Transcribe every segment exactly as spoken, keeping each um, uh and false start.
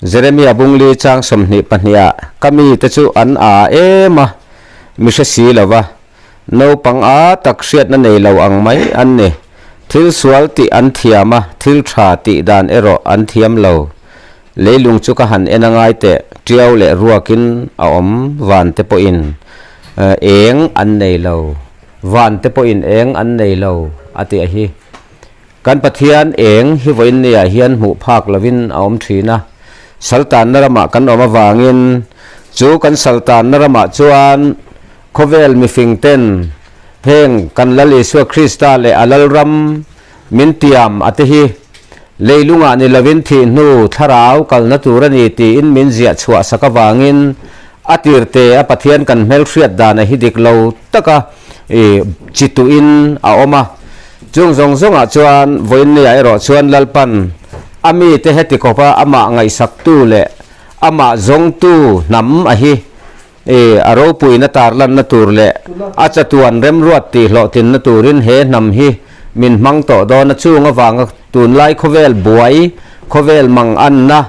Jeremia bung li chang sawmhnih pahnih-ah, "Ka mite chu an a em a, mi hre si lo va. Naupang a tak hriatna nei lo ang mai an nih. Thil sual tih an thiam a, thil ṭha tih dan erawh an thiam lo. Leilung chu ka han en a ngai teh, ṭiau le ruakin a awm, van te pawhin, eh, eng an nei lo. Van te pawhin eng an nei lo," a ti a hi. Kan Pathian eng hi vawiin niah hian hmuh phak lovin a awm ṭhin a. Saltanna ramah kan awm avangin, chu kan saltanna ramah chuan khawvel mifing ten heng kan Lal Isua Krista leh a lalram min tiam a te hi leilungah ni lovin thih hnu thlarau kalna tur a ni tiin min ziah chhuah sak avangin, a tirte a Pathian kan hmel hriat dan a hi dik lo taka, i, chituin a awm a. Chung zawng zawngah chuan vawiin niah erawh chuan Lalpan a mite heti khawpa amah ngaihsaktu leh amah zawngtu hnam a hi, e, a ropuina tarlanna tur leh a chatuan remruat tihhlawhtlinna turin he hnam hi min hmang tawh dawn a. Chung avanga tunlai khawvel buai, khawvel manganna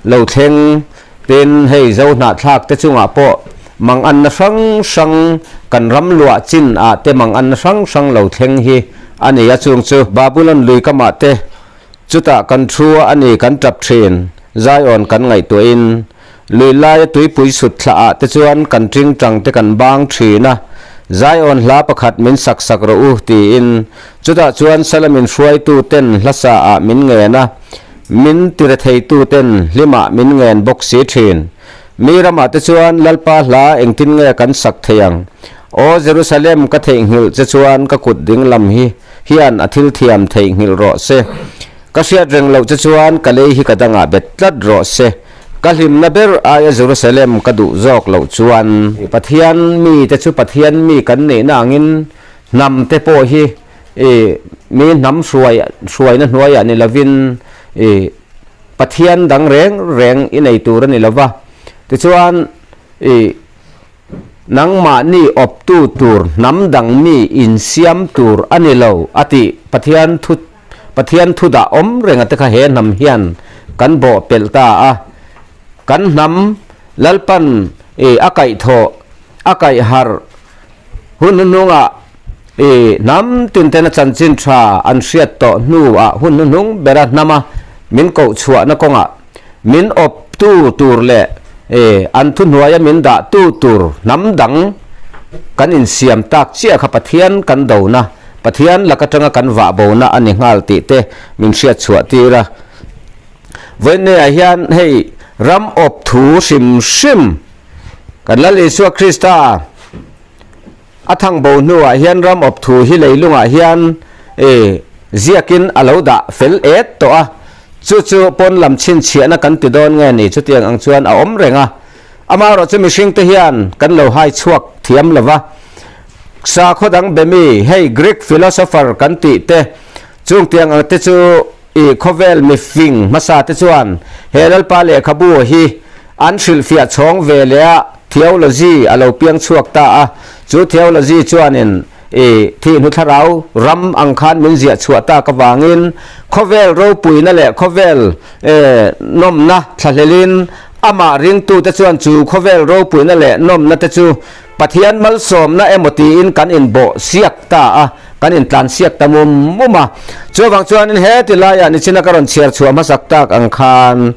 lo thleng tin, hei zo hnahthlak te chungah pawh manganna hrang hrang, kan ram luah chinah te manganna hrang hrang lo thleng hi a ni a. Chung chu Babulon lui kamah te chutah kan ṭhu a, a ni kan ṭap ṭhin, Zion kan ngaihtuahin, lui laia tuipui sut thlaah te chuan kan ṭingṭang te kan bang ṭhin a, Zion hla pakhat min sak sak rawh u tiin, chutah chuan sala min hruaitu ten hla saah min ngen a, min ti retheitu ten hlimah min ngen bawk si ṭhin. Mi ramah te chuan Lalpa hla engtin nge kan sak thei ang? Aw Jerusalem, ka theihnghilh che chuan ka kut ding lam hi hian a thil thiam theihnghilh rawh se. Ka hriat reng loh che chuan ka lei hi ka dangah bet tlat rawh se. Ka hlimna ber aia Jerusalem ka duh zawk loh chuan. Pathian mi te chu Pathian mi kan nihna angin hnam te pawh hi, e, mi hnam hruai, hruaina hnuaiah ni lovin, e, Pathian dang reng reng i nei tur a ni lo va. Tichuan, i, nangmahni awptu tur, hnam dang mi insiam tur a ni lo, a tih Pathian thu, Pathian thu dah awm renga te kha he hnam hian kan bawh pelh ta a. Kan hnam Lalpan, e, a kaihthawh, a kaihharh, hun hnuhnungah, e, hnam tinten a chanchin ṭha an hriat tawh hnuah hun hnuhnung bera hnama min koh chhuahna kawngah min awptu tur leh, e, an thuhnuaia min dahtu tur hnam dang kan insiam tak chiah kha Pathian kan dona, Pathian lak aṭanga kan vahbona a ni nghal tih te min hriat chhuah tir a. Vawiin niah hian hei ram awp thu hrim hrim kan Lal Isua Krista a thangbo hnuah hian ram awp thu hi leilungah hian, e, ziakin a lo dah fel et tawh a. Chu chu pawn lam chhinchhiahna kan ti dawn nge ni, chutiang ang chuan a awm reng a. Amaherawhchu mihringte hian kan lo hai chhuak thiam lo va. Sakhaw dang be mi, hei Greek philosopher kan tih te, chungtiang ang te chu, i, khawvel mifing hmasa te chuan he Lalpa lehkhabu hi an hrilhfiah chhawng ve leh a, theology a lo piang chhuak ta a. Chu theology chuanin, i, thih hnu thlarau ram ang khan min ziah chhuah tak avangin, khawvel ropuina leh khawvel, e, nawmna thlahlelin, amah ringtute chuan chu khawvel ropuina leh nawmna te chu Pathian malsawmna emaw tiin kan inbawh siak ta a, kan intlan siak ta mum mum a. Chuvang chuanin heti laia nichina ka rawn chhiar chhuah hmasak tak ang khan,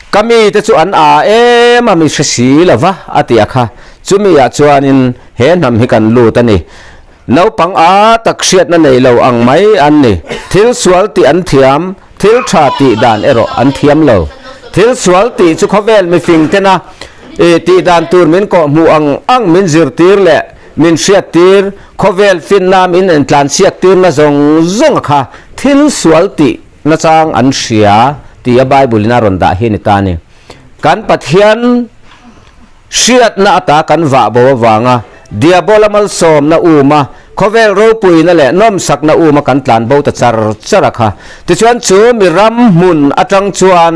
ka mite chu an a em a, mi hre si lo va, a ti a kha. Chumi ah chuanin he hnam hi kan lut a ni. Naupang a tak hriatna nei lo ang mai an ni. Thil sual tih an thiam, thil ṭha tih dan erawh an thiam lo. Thil sual tih chu khawvel mifing tena, e, tih dan tur min kawhhmuh ang ang min zirtir leh min hriattir, khawvel finna min intlan siaktirna zawng zawng kha thil sual tih nachang an hria, tia Bible-in a rawn dah hi a ni ta a ni. Kan Pathian hriatna ata kan vahbo avanga, Diabola malsawmna uma, khawvel ropuina leh nawmsakna uma kan tlanbo ta char char a kha. Tichuan chu mi ram hmun aṭang chuan,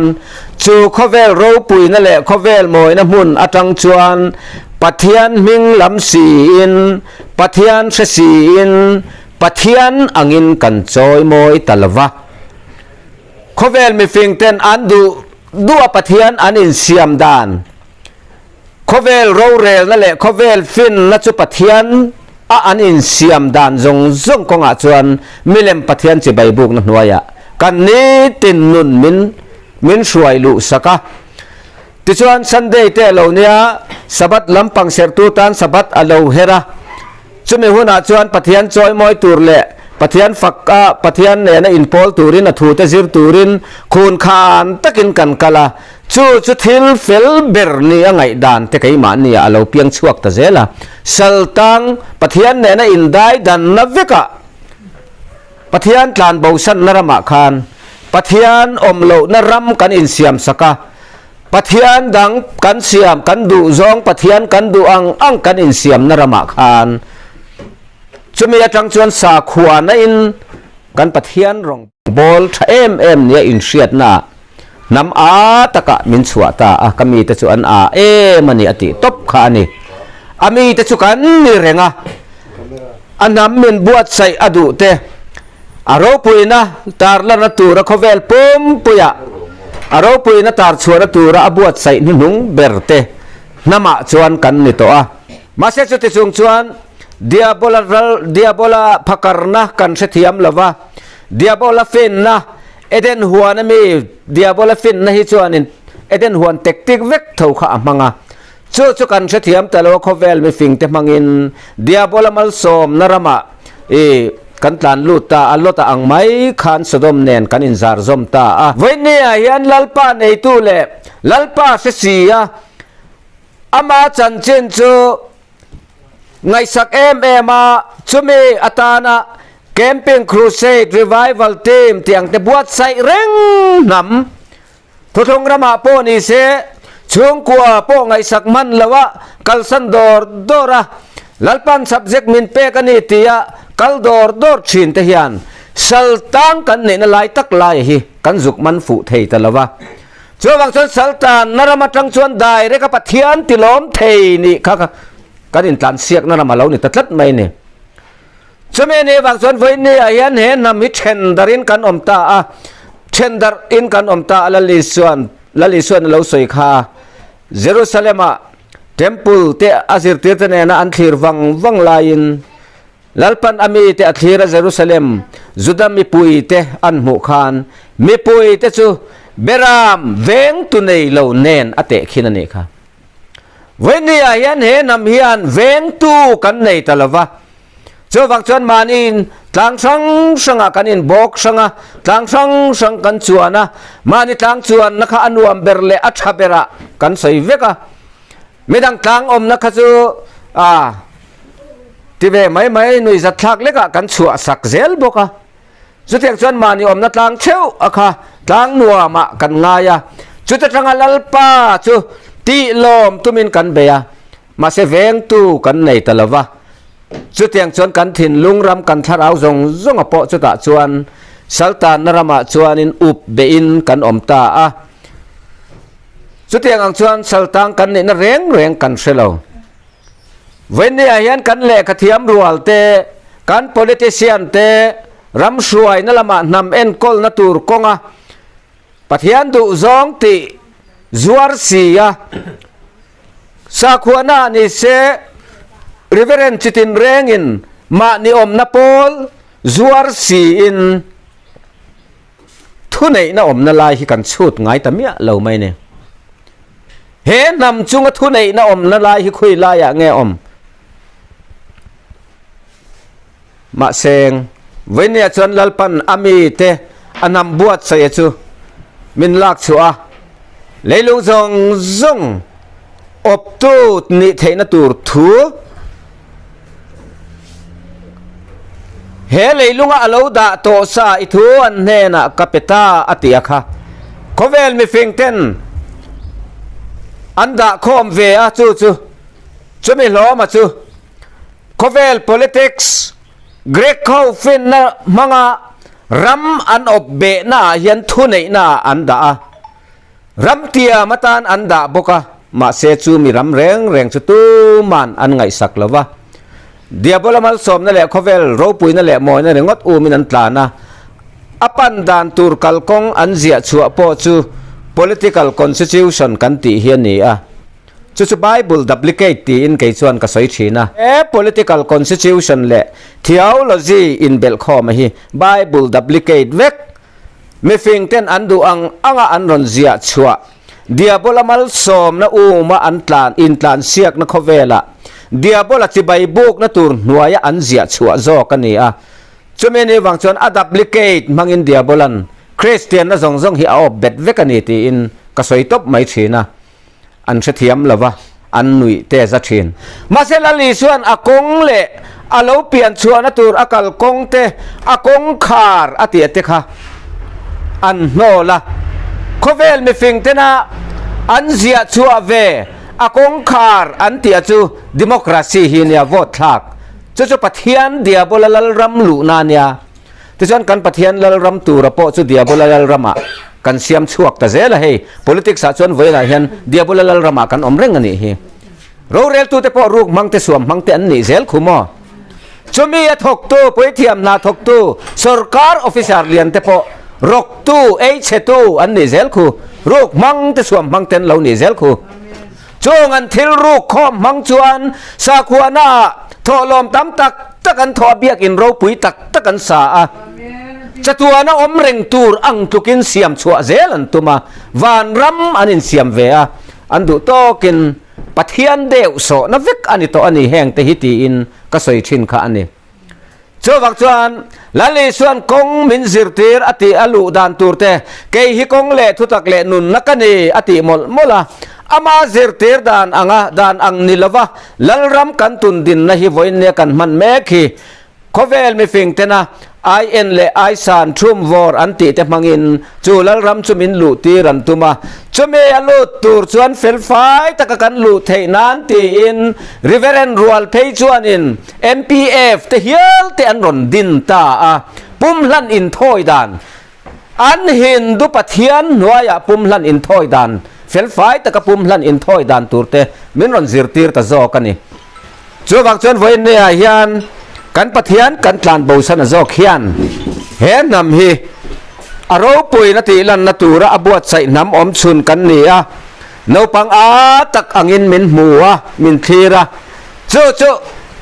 chu khawvel ropuina leh khawvel mawina hmun aṭang chuan, Pathian hming lam siin, Pathian hre siin, Pathian angin kan chawimawi ta lo va. Khawvel mifing ten an duh duh a Pathian an insiam dan, khawvel rorelna le khawvel finna chu Pathian a an insiam dan zawng zawng kawngah chuan milem Pathian chibai bukna hnuaiah kan nitin nun min, min hruai luh sak a. Tichuan Sunday te a lo nia, Sabbath lampang serhtu tan Sabbath a lo her a. Chumi hunah chuan Pathian chawimawi tur leh Pathian fak a, Pathian nena inpawl turin a thute zir turin khun khan takin kan kal a. Chu chu thil fel ber nia ngaihdan te keimahniah a lo piang chhuak ta zel a. Saltang Pathian nena indaidanna vekah Pathian tlan bosanna ramah khan Pathian awm lohna ram kan insiam sak a. Pathian dang kan siam, kan duh zawng, Pathian kan duh ang ang kan insiamna ramah khan, chumi atang chuan sakhuana in kan Pathian rawng bawl ṭha em em nia inhriatna hnam a taka min chhuah ta a, ka mite chu an a em a ni a tih tawp kha a ni. A mite chu kan ni reng a, a hnam min buatsaih a duh te, a ropuina tarlarna tura khawvel pumpuia a ropuina tar chhuahna tura a buatsaih hnuhnung ber te hnamah chuan kan ni tawh a. Mahse, chuti chung chuan Diabola ral, Diabola phakarna kan hrethiam lo va. Diabola finna, Eden huana mi Diabola finna hi chuanin Eden huan tektik vek tho kha a hmang a. Chu chu kan hrethiam ta lo a, khawvel mifingte hmangin Diabola malsawmna ramah i kan tlan lut ta a, Lota ang mai khan Sodom nen kan inzar zawm ta a. Vawinia hian Lalpa neitu leh Lalpa hre si a, ama chanchin chu ngaihsak em em a, chumi atana Camping Crusade, Revival Team tiang te buatsaih reng hnam, thuthlung ramah pawh ni se, chhungkua pawh ngaihsak hman lo a, kalsan dawr dawr a, Lalpan subject min pek a ni tia kal dawr dawr ṭhin te hian Saltang kan neihna lai tak lai hi kan zuk man fuh thei ta lo va. Chuvang chuan Saltanna ram atang chuan direct a Pathian tilawm thei nih kha, kha kan intlansiakna ram a lo ni ta tlat mai ni. Chumi ni vang chuan vawinia hian he hnam hi ṭhen darin kan awm ta a, ṭhen darin kan awm ta a, Lal Isuan, Lal Isuan a lo sawi kha. Jerusalema temple te a zirtirte nena an thlir vang vang laiin, Lalpan a mite a thlir a, Jerusalem, Juda mipuite an hmuh khan, mipuite chu beram vengtu nei lo nen a tehkhin a nih kha. Vawinia hian he hnam hian vengtu kan nei ta lo va. Chuvang chuan mahni tlang hrang hrangah kan inbawk hrang a, tlang hrang hrang kan chuan a, mahni tlang chuanna kha a nuam ber leh a ṭha berah kan sawi vek a. Midang tlang awmna kha chu, a, ti ve mai mai, nuihzatthlak lekah kan chhuahsak zel bawk a. Chutiang chuan mahni awmna tlang theuh a kha tlang nuamah kan ngai a. Chuta tanga Lalpa chu tihlawm tumin kan bei a. Mahse, vengtu kan nei ta lo va. Chutiang chuan kan thinlung ram, kan thlarau zawng zawnga pawh chutah chuan Saltanna ramah chuanin up bein kan awm ta a. Chutiang ang chuan Saltang kan neihna reng reng kan hre lo. Vawinia hian kan lehkhathiam rual te, kan politician te, ram hruaina lamah hnam enkawlna tur kawnga Pathian duh zawng tih zuar si a. Sakhuana ni se, Reverend Chitinrengin mahni awmna pawl zuar siin thuneihna awmna lai hi kan chhut ngai ta miah lo mai ni. He hnam chunga thuneihna awmna lai hi khui laiah nge awm? Mahse, vawinia chuan Lalpan a mite a hnam buatsaih chu min lak chhuah a. Leilung zawng zawng awptu nih theihna tur thu, he leilunga a lo dah tawh sa i thu an hnenah ka pe ta a ti a kha. Khawvel mifingten an dah khawm ve a chu chu. Chumi hlawma chu khawvel politics, Grek ho finna hmanga ram an awp behna ah hian thuneihna an dah a. Ram tiam atan an dah bawk a, mahse chu mi ram reng reng chu tuman an ngaihsak lo va. Diabola malsawmna leh khawvel ropuina leh mawina ringawt umin an tlan a. A pan dan tur kalkawng an ziah chhuah pawh chu Political constitution kan tih hi a ni a. Chu chu Bible duplicate tiin kei chuan ka sawi ṭhin a. E political constitution leh theology inbelh khawm a hi Bible duplicate vek. Mifingten an duh ang anga an rawn ziah chhuah. Diabola malsawmna uma an tlan, intlansiakna khawvela Diabola chibai bukna tur hnuaia an ziah chhuah zawk a ni a. Chumi ni vang chuan a duplicate hmangin Diabolan Kristianna zawng zawng hi a awp bet vek a ni tiin ka sawi tawp mai ṭhin a. An hrethiam lo va, an nuih te za ṭhin. Mahse, Lal Isuan a kawng leh a lo pian chhuahna tur a kalkawng te, a kawngkhar a tih te kha an hnawl a. Khawvel mifingtena an ziah chhuah ve, a kawngkhar an tih a chu democracy hi nia, vote thlak. Chu chu Pathian Diabola lalram luhna nia. Tichuan kan Pathian lalram tura pawh chu Diabola lalrama kan siam chhuak ta zel a hei. Politics-ah chuan vawiinah hian Diabola lalrama kan awm reng a nih hi. Roreltute pawh ruk hmangte, suam hmangte an nih zel khu maw? Chumi a thawktu, puithiam hna thawktu, sorkar officer liante pawh rawktu, ei chhetu an nih zel khu. Ruk hmangte, suam hmangte an lo nih zel khu. Chuong an thil ruk khawm hmang chuan sakhuana thawhlawm tam tak tak an thaw a, biak in ropui tak tak an sa a. Chatuana awm reng tur ang tlukin siam chhuah zel an tum a. Vanram an insiam ve a. An duh tawkin Pathian deuh sawhna vek a ni tawh a ni heng te hi tiin ka sawi ṭhin kha a ni. Chuvak chuan Lal Isuan kawng min zirtir a tih a luh dan tur te, kei hi kawng leh thutak leh nunna ka ni a tih mawlh mawlh a. Ama zirtir dan anga, dan ang ni lova, lalram kan tun dinna hi vawiin nia kan hman mek hi. Khawvel mifingtena ai en leh ai san thum vawr an tih te hmangin chu lalram chu min luhtir an tum a. Chumi a lut tur chuan felfai taka kan luh theih nan tiin Reverend Rualphei chuanin M P F te hial te an rawn din ta a. Pumhlan inthawi dan. An Hindu Pathian hnuaia pumhlan inthawi dan. Felfai taka pumhlan inthawi dan tur te min rawn zirtir ta zawk a ni. Chuvang chuan vawiin niah hian kan Pathian kan tlan bosan a zawk hian he hnam hi a ropuina tihlanna tura a buatsaih hnam awm chhun kan ni a, naupang a tak angin min hmu a, min thlir a, chu chu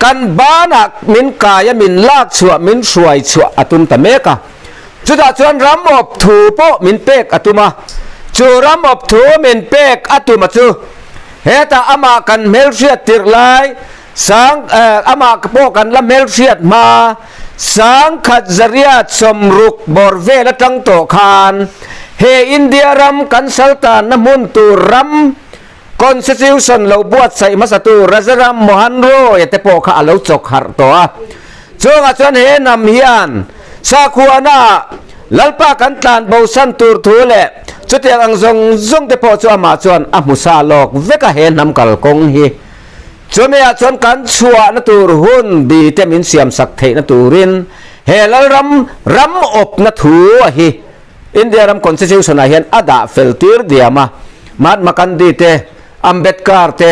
kan banah min kai a, min lak chhuah, min hruai chhuah a tum ta mek a. Chutah chuan ram awp thu pawh min pek a tum a. Chu ram awp thu min pek a tum a chu, heta amah kan hmelhriat tirh lai, sang, eh, amah pawh kan la hmelhriat hma, sangkhat zariat sawmruk bawr vel aṭang tawh khan, he India ram kan saltanna hmun tur ram, Constitution lo buatsaih hmasatu Rajaram Mohan Roy te pawh kha a lo chawk harh tawh a. Chuongah chuan he hnam hian sakhuana Lalpa kan tlan bosan tur thu leh chutiang ang zawng zawng te pawh chu amah chuan a hmu sa lawk vek a, he hnam kalkawng hi. Chumi ah chuan kan chhuahna tur hun bi te min siamsak theihna turin he lalram ram awpna thu a hi. India ram Constitution-ah hian a dah fel tir diam a, Mahatma Gandhi te, Ambedkar te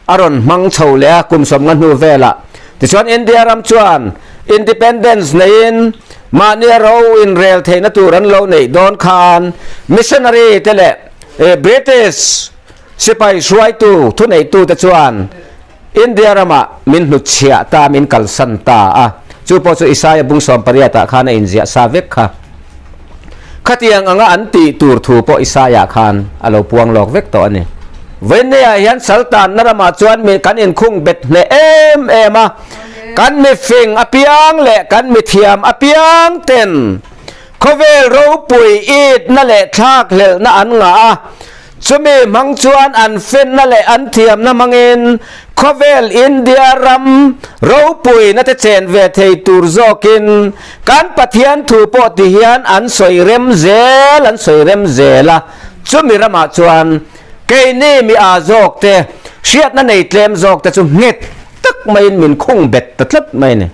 a rawn hmang chho leh a, kum sawmnga hnu velah. Tichuan India ram chuan independence neiin mahnia ro inrel theihna tur an lo neih dawn khan, missionary te leh, eh, British sipai hruaitu, thuneihtu te chuan India rama min hnutchhiah ta, min kalsan ta a. Chu pawh chu Isaiah bung sawmpariat-ah khan a inziah sa vek kha. Khatiang anga an tih tur thu pawh Isaiah khan a lo puang lawk vek tawh a ni. Vawiin niah hian saltanna ramah chuan mi kan inkhung bet hle em em a. Kan mi fing apiang leh kan mi thiam apiang ten khawvel ropui itna leh thlakhlelhna an ngah a. Chumi hmang chuan an fenna leh an thiamna hmangin khawvel India ram ropuina te chen ve thei tur zawkin kan Pathian thu pawh ti hian an sawi rem zel, an sawi rem zel a. Chumi ramah chuan keini mi â zawk te, hriatna nei tlem zawk te chu nghet tak maiin min khung bet ta tlat mai ni.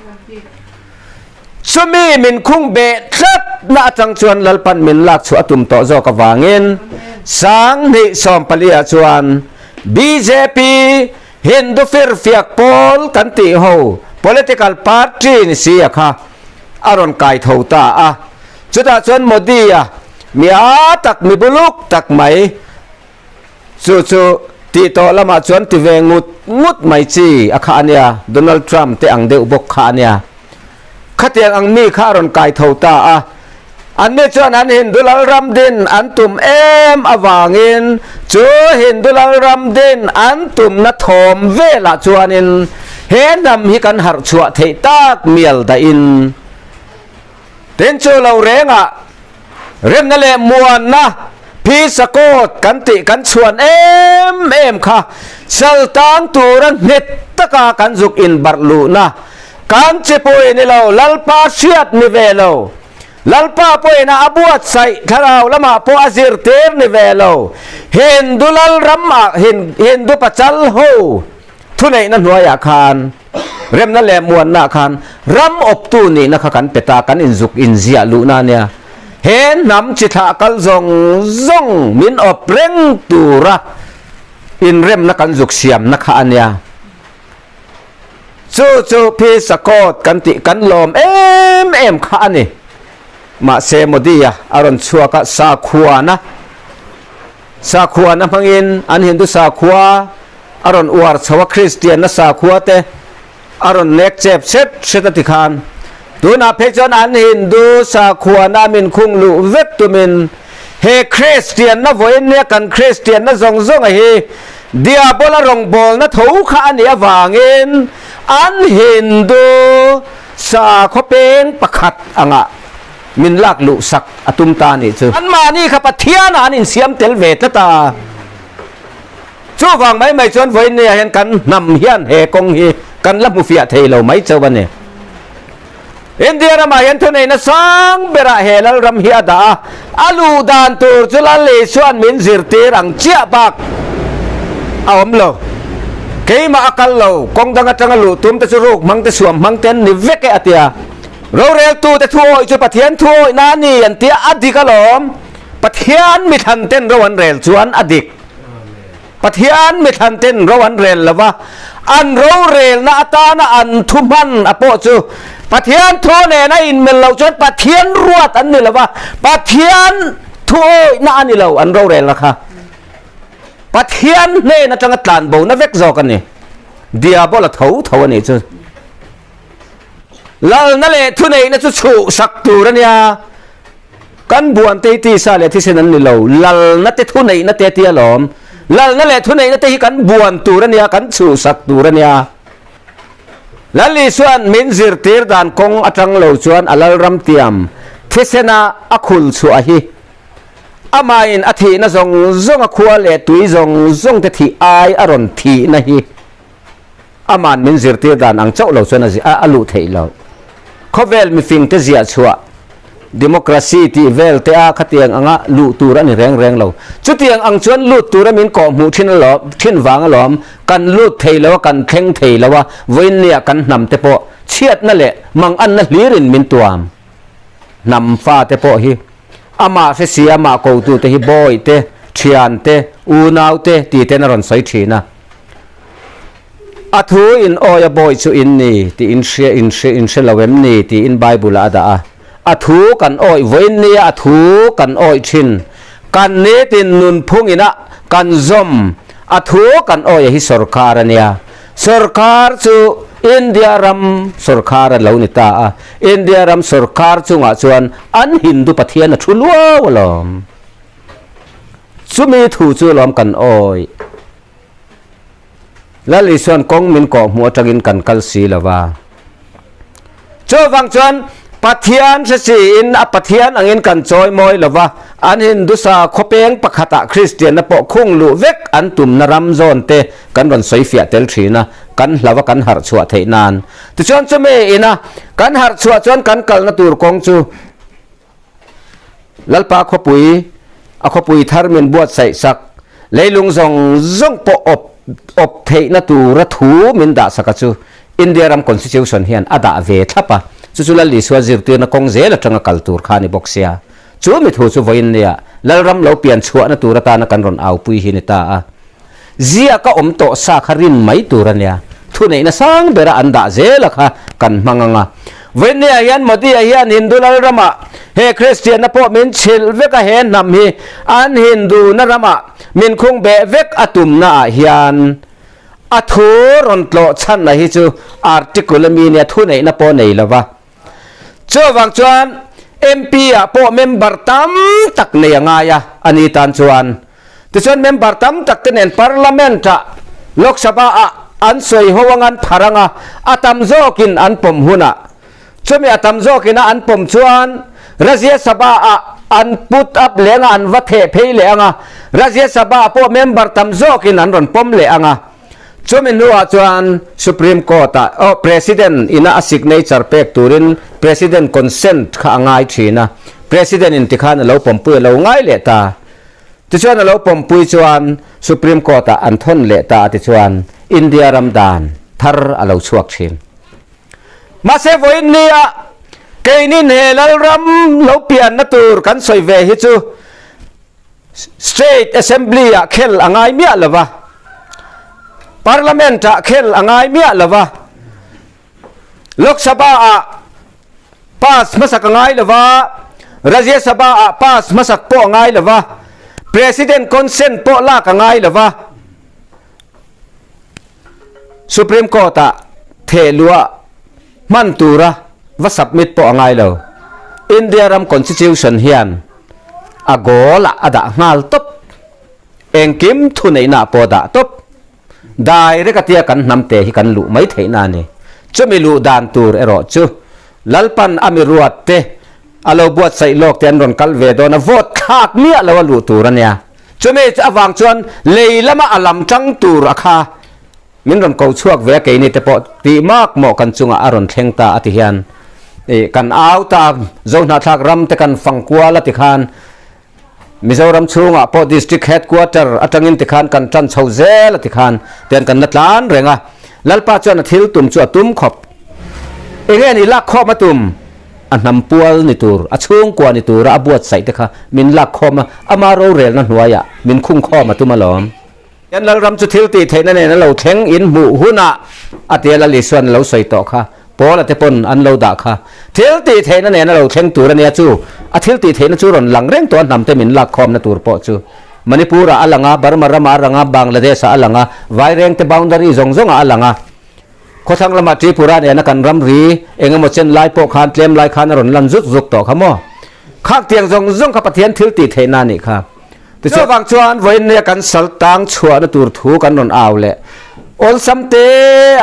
Chumi min khung beh tlatna aṭang chuan Lalpan min lak chhuah a tum tawh zawk avangin, sang hnih sawmpali ah chuan B J P Hindu firfiak pawl kan tih ho political party ni si a kha a rawn kai tho ta a. Chutah chuan Modi-a mi a tak, mi buluk tak mai. Chu chu ti tawh lamah chuan ti ve ngut ngut mai chi a kha a nia, Donald Trump te ang deuh bawk kha a nia. Khatiang ang mi kha a rawn kai tho ta a. Anni chuan an Hindu lalram din an tum em avangin, chu Hindu lalram din an tumna thawm velah chuanin he hnam hi kan harh chhuah theih tak mial dahin. Tin chu lo rengah remna leh muanna, peace accord kan tih kan chhuan em em kha, saltang tura nghet taka kan zuk inbarh luhna, kan chipui ni lo, Lalpa hriat ni ve lo. Lalpa pawhin a buatsaih, thlarau lamah pawh a zirtir ni ve lo. Hindu lalramah, Hin-, Hindu pachal ho thuneihna hnuaiah khan, remna leh muanna khan, ram awptu nihna kha kan pe ta, kan inzuk inziah luhna nia. He hnam chi thlah kal zawng zawng min awp reng tura inremna kan zuk siamna kha a nia. Chu chu peace accord kan tih kan lawm em em kha a ni. Mahse, Modi-a a rawn chhuak a, sakhuana, sakhuana hmangin an Hindu sakhua a rawn uar chho a, Kristianna sakhua te a rawn nek chep set set a ti khan. Tunah phei chuan an Hindu sakhuana min khung luh vek tumin, he Kristianna vawiin nia kan Kristianna zawng zawng a hi Diabola rawngbawlna tho kha a nih avangin, an Hindu sakhaw peng pakhat anga min lak luh sak a tum ta nih chu. Anmahni kha Pathiana an insiam tel ve tlat a. Chuvang mai mai chuan vawiin nia hian kan hnam hian he kawng hi kan la hmu fiah thei lo mai chauh a ni. India ramah hian thuneihna sang berah he lalram hi a dah a, a luh dan tur chu Lal Isuan min zirtir ang chiah bak a awm lo. Keimah a kal lo, kawng dang aṭanga luh tum te chu ruk hmang te, suam hmang te an ni vek e a tia. Roreltute thu awih chu Pathian thu awihna a ni an tia a dik alawm. Pathian mi thlan ten ro an rel chuan a dik. Pathian mi thlan ten ro an rel lo va, an rorelna atana an thu hman a pawh chu Pathian thu nena inmel lo chuan Pathian ruat an ni lo va, Pathian thu awihna a ni lo an rorelna kha. Pathian hnen aṭanga tlanbona vek zawk a ni. Diabola tho tho a nih chu. Lalna leh thuneihna chu chhuhsak tur a nia. Kan buan te hi tisa leh thisen an ni lo. Lalna te, thuneihna te tia lawm. Lalna leh thuneihna te hi kan buan tur a nia, kan chhuhsak tur a nia. Lal Isuan min zirtir dan kawng aṭang lo chuan a lalram tiam thisena a khul chhuah hi, amain a thihna zawng zawng, a khua leh tui zawng zawng te thih ai a rawn thihna hi, aman min zirtir dan ang chauh lo chuan a zi-, a, a luh theih lo. Khawvel mi fing te ziah chhuah, democracy tih vel te a khatiang anga luh tur a ni reng reng lo. Chutiang ang chuan lut tura min kawhhmuh ṭhin alawm, ṭhin vang alawm, kan lut thei lo a, kan thleng thei lo a, vawiin nia kan hnam te pawh chhiatna leh manganna hlirin min tuam. Hnam fa te pawh hi ama hre si, ama kotu te hi bawi te, ṭhian te, unau te, ti ten a rawn sawi ṭhin a. A thu in awi a bawi chu in ni, ti in hre, in hre, in hre lo em ni, ti in Bible-a a dah a. A thu kan awi, vawiin nia a thu kan awi ṭhin. Kan nitin nunphung ina kan zawm, a thu kan awi a hi sorkar a nia. Sorkar chu India ram sorkar a lo ni ta a. India ram sorkar chungah chuan an Hindu Pathian a ṭhu luau alawm. Chumi thu chu alawm kan awi. Lal Isuan kawng min kawhhmuh aṭangin kan kal si lo va. Chuvang chuan Pathian hre si in a Pathian angin kan chawi mawi lo va. An Hindu sakhaw peng pakhata Kristianna pawh khung luh vek an tumna ram zawn te kan rawn sawi fiah tel ṭhin a, kan hlau a, kan harh chhuah theih nan. Tichuan chumi ina kan harh chhuah chuan kan kalna tur kawng chu Lalpa khawpui, a khawpui thar min buatsaih sak, leilung zawng zawng pawh awp, awp theihna tura thu min dah sak a chu India ram constitution hian a dah ve thlap a. Chu chu Lal Isua zirtirna kawng zel aṭanga kal tur kha ni bawk sia. Chu mi thu chu vawiin nia Lalram lo pian chhuahna tur atana kan rawn aupui hi ni ta a. Ziaka awm tawh sa kha rin mai tur a nia. Thuneihna sang bera an dah zel a kha kan hmang ang a. Vawinia hian Modi-a hian Hindu lalrama he Kristianna pawh min chhilh vek a, he hnam hi an Hinduna rama min khung beh vek a tumna ah hian a thu rawn tlawh chhanna hi chu article a mi nia, thuneihna pawh nei lova. Chuvang chuan M P-ah pawh member tam tak nei a ngai a, ani tan chuan. Tichuan member tam tak te nen Parliament-ah, Lok Sabha-ah an sawi ho ang, an phar ang a, a tam zawkin an pawm hunah. Chumi a tam zawkina an pawm chuan Rajya Sabha-ah an put up leh ang a, an va theh phei leh ang a, Rajya Sabha-ah pawh member tam zawkin an rawn pawm leh ang a. Chumi hnuah chuan Supreme Court-ah, oh, President ina a signature pek turin President consent kha a ngai ṭhin a. President-in tikhan a lo pawmpui a lo ngai leh ta. Tichuan a lo pawmpui chuan Supreme Court-ah an thawn leh ta a, tichuan India ram dan thar a lo chhuak ṭhin. Mahse, vawinia keinin he lalram lo pianna tur kan sawi ve hi chu State Assembly-ah khel a ngai miah lova, Parliament-ah khel a ngai miah lova, Lok Sabha-ah pass hmasak a ngai lova, Rajya Sabha-ah pass hmasak pawh a ngai lova, President consent pawh lak a ngai lova. Supreme Court-ah thehluah hman tura va submit pawh a ngai lo. India ram Constitution hian a gawlah a dah nghal tawp. Engkim thuneihna pawh dah tawp. Direct a tia kan hnam te hi kan luh mai theihna a ni. Chumi luh dan tur erawh chu Lalpan a mi ruat te, a lo buatsaih lawk te an rawn kal ve dawn a, vote thlak miah lo a luh tur a nia. Chumi avang chuan lei lama a lam ṭang tur a kha min rawn ko chhuak ve a, keini te pawh tih makmawh kan chungah a rawn thleng ta a ti hian, eh, kan au ta, Zo hnahthlak ram te kan fang kual a ti khan, Mizoram chhungah pawh district headquarter aṭangin ti khan kan ṭan chho zel a ti khan, tian kan la tlan reng a. Lalpa chuan a thil tum chu a tum khawp. Eng nge ni lak khawm a tum? A hnam pual ni tur, a chhungkua ni tura a buatsaih te kha min lak khawm a, ama rorelna hnuaiah min khung khawm a tum alawm. Hian lalram chu thil tih theihna nen a lo thleng in hmuh hunah a tia, Lal Isuan a lo sawi tawh kha. Paula te pawn an lo dah kha. Thil tih theihna nen a lo thleng tur a nia chu. A thil tih theihna chu rawn lang reng tawh a, hnam te min lak khawmna tur pawh chu. Manipur-ah a lang a, Burma ramah a lang a, Bangladesh-ah a lang a, Vaireng te boundary zawng zawngah a lang a. Khawthlang lamah Tripura nena kan ramri engemaw chen lai pawh khan, tlem lai khan a rawn lan zuk zuk tawh kha maw. Khak tiang zawng zawng kha Pathian thil tih theihna a nih kha. Tichuvang chuan vawiin nia kan sal tang chhuahna tur thu kan rawn au leh. Awlsam te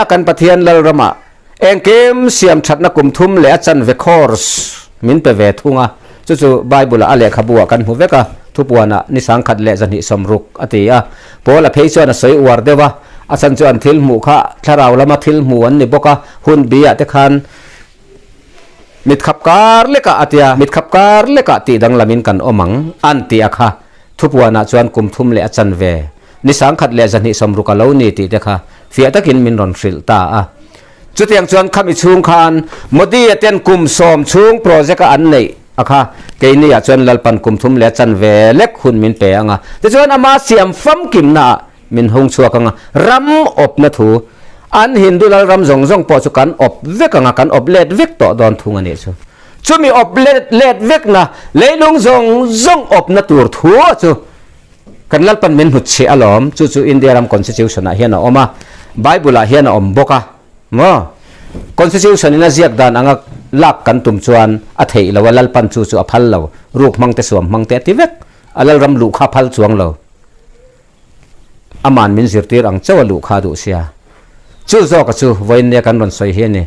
a kan Pathian lalramah engkim siam ṭhatna kum thum leh a chanve course min pe ve thung a. Chu chu Bible-ah a lehkhabuah kan hmu vek a, Thupuanah ni sangkhat leh zahnih sawmruk a ti a. Paula phei chuan a sawi uar deuh a, a chhan chuan thil hmuh kha thlarau lama thil hmuh an ni bawk a, hun biah te khan mit khap kar lekah a tia, mit khap kar lekah tih danglamin kan awm ang an ti a kha. Thupuanah chuan kum thum leh a chanve, ni sangkhat leh zahnih sawmruk a lo ni tih te kha fiah takin min rawn hrilh ta a. Chutiang chuan khami chhung khan Modi-a ten kum sawm chhung project-a an neih a kha, keiniah chuan Lalpan kum thum leh a chanve lek hun min pe ang a. Tichuan ama siam famkimnaah min hung chhuak ang a, ram awpna thu, an Hindu lalram zawng zawng pawh chu kan awp vek ang a, kan awp let vek tawh dawn thung a nih chu. Chumi awp let, let vekna, leilung zawng zawng awpna tur thu chu kan Lalpan min hnutchhiah alawm, chu chu India ram Constitution-ah hian a awm a, Bible-ah hian a awm bawk a. Maw? Constitution-in a ziak dan anga lak kan tum chuan a theih lo a, Lalpan chu chu a phal lo, ruk hmang te, suam hmang te a ti vek, a lalram luh kha phal chuang lo. Aman min zirtir ang chauh a luh kha duh sia. Chu zawka chu vawiin nia kan rawn sawi hi a ni.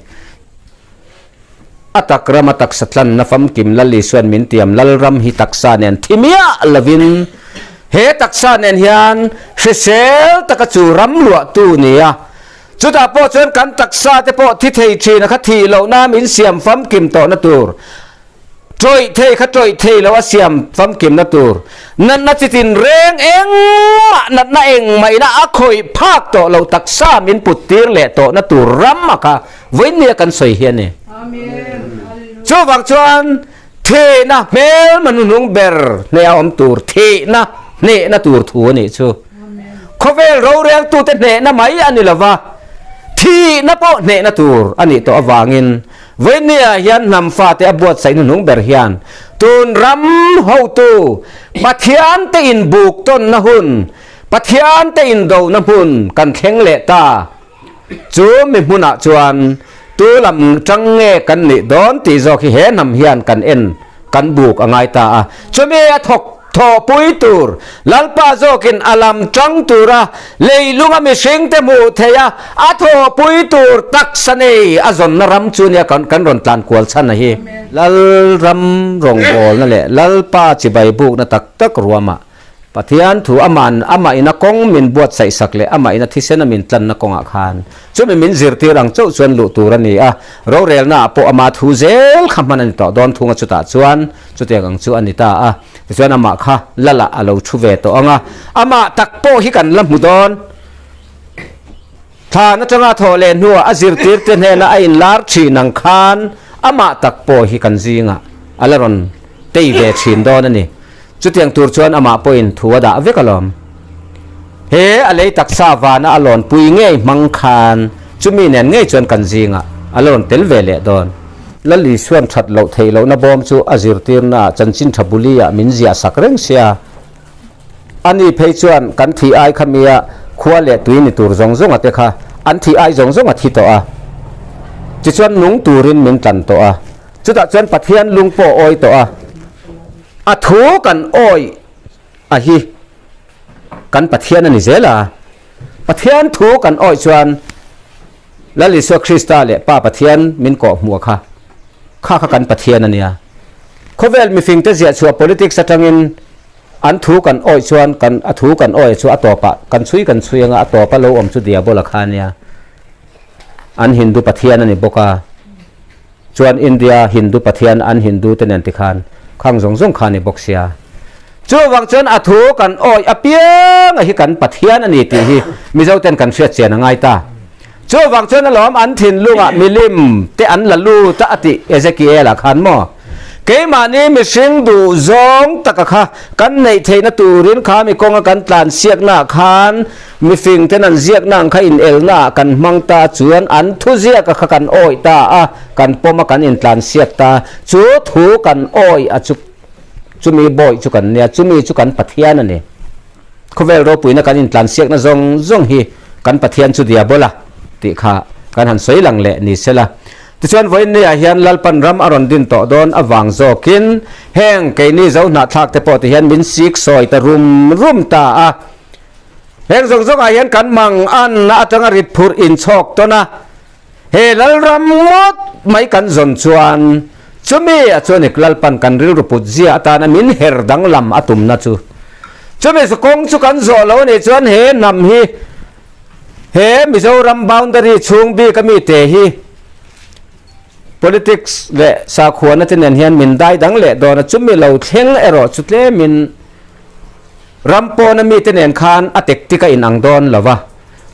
A tak ram a taksa tlanna famkim Lal Isuan min tiam lalram hi taksa nen thi miah lovin, he taksa nen hian hrisel taka chu ram luahtu nia. Chutah pawh chuan kan taksa te pawh thi thei ṭhin a kha, thih lohna min siam famkim tawhna tur. Ṭawih thei kha ṭawih thei lo a siam famkimna tur. Natna chitin reng engmah, natna engmah ina a khawih phak tawh lo taksa min put tir leh tawhna tur ram a kha vawiin nia kan sawi hi a ni. Amen. Chuvang chuan thihna hmelma hnuhnung ber hneh a awm tur, thihna hnehna tur thu a nih chu. Khawvel roreltute hnehna mai a ni lova, thihna pawh hnehna tur a nih tawh avangin, Vawinia hian hnam fate a buatsaih hnuhnung ber hian tun ram hotu Pathian te inbuk tawnna hun, Pathian te indona hmun kan thleng leh ta. Chu mi hmunah chuan tu lam tang nge kan nih dawn tih zawk hi he hnam hian kan en, kan buk a ngai ta a. Chumi a thawk, thawhpui tur, Lalpa zawkin a lam tang tura leilunga mihringte hmuh theia a thawhpui tur taksa nei a zawnna ram chu nia kan, kan rawn tlan kual chhan a hi. Lal ram rawngbawlna leh Lalpa chibai bukna tak tak ruama Pathian thu aman, amahin a kawng min buatsaih sak leh amahin a thisen a min tlanna kawngah khan chumi min zirtir ang chauh chuan luh tur a ni a. Rorelnaah pawh ama thu zel kha hman a ni tawh dawn thung a, chutah chuan chutiang ang chu a ni ta a. Tichuan amah kha Lala a lo thu ve tawh ang a. Amah tak pawh hi kan la hmu dawn. Thlan atanga thawh leh hnuah a zirtirte hnena a inlar ṭhin ang khan amah tak pawh hi kan zingah a la rawn tei ve ṭhin dawn a ni. Chutiang tur chuan amah pawhin thu a dah vek alawm. He a lei taksa vana a lawnpui ngei hmang khan chumi nen ngei chuan kan zingah a la rawn tel ve leh dawn. Lal Isuan ṭhat loh theih lohna bawm chu a zirtirna chanchin ṭha buliah min ziah sak reng sia. Ani phei chuan kan thih ai kha mia khua leh tui ni tur zawng zawng a te kha, an thih ai zawng zawng a thi tawh a. Tichuan nung turin min tlan tawh a. Chutah chuan Pathian lung pawh awi tawh a. A thu kan awih a hi kan Pathian a ni zel a. Pathian thu kan awih chuan Lal Isua Krista leh Pa Pathian min kawhhmuh a kha, kha kha kan Pathian a nia. Khawvel mifingte ziah chhuah politics aṭangin an thu kan awih chuan kan, a thu kan awih chu a tawpah kan chhui kan chhui anga a tawpa lo awm chu Diabola kha nia. An Hindu Pathian a ni bawk a. Chuan India Hindu Pathian, an Hindu te nen ti khan khang zawng zawng kha ni bawk sia. Chuvang chuan a thu kan awih apianga hi kan Pathian a ni tih hi Mizo ten kan hriat chian a ngai ta. Chuvang chuan alawm an thinlungah milim te an la lut a, a tih Ezekiela khan maw. Keimahni mihring duh zawng taka kha kan neih theihna turin kha mi kawnga kan tlan siakna khan mifing ten an ziakna ang kha inelna kan hmang ta chuan an thu ziaka kha kan awih ta a, kan pawma kan intlan siak ta. Chu thu kan awih a chu, chumi bawih chu kan nia, chumi chu kan Pathian a ni. Khawvel ropuina kan intlan siakna zawng zawng hi kan Pathian chu Diabola tih kha kan han sawi lang leh ni sela. Tichuan vawiin niah hian Lalpan ram a rawn din tawh dawn avang zawkin heng keini Zo hnah thlak te pawh ti hian min sik sawi ta rum rum ta a. Heng zawng zawngah hian kan manganna aṭanga rit phurh inchhawk tawn a. He lalram ngawt mai kan zawn chuan, chumi a chuan i Lalpan kan rilru put zia atana min her danglam a tumna chu. Chumi chu kawng chu kan zawh lo a nih chuan he hnam hi, he Mizoram boundary chhung bika mite hi politics leh sakhuana te nen hian min dai dang leh dawn a, chumi lo thleng erawh chu tlemin ram pawna mite nen khan a tactic a inang dawn lo va.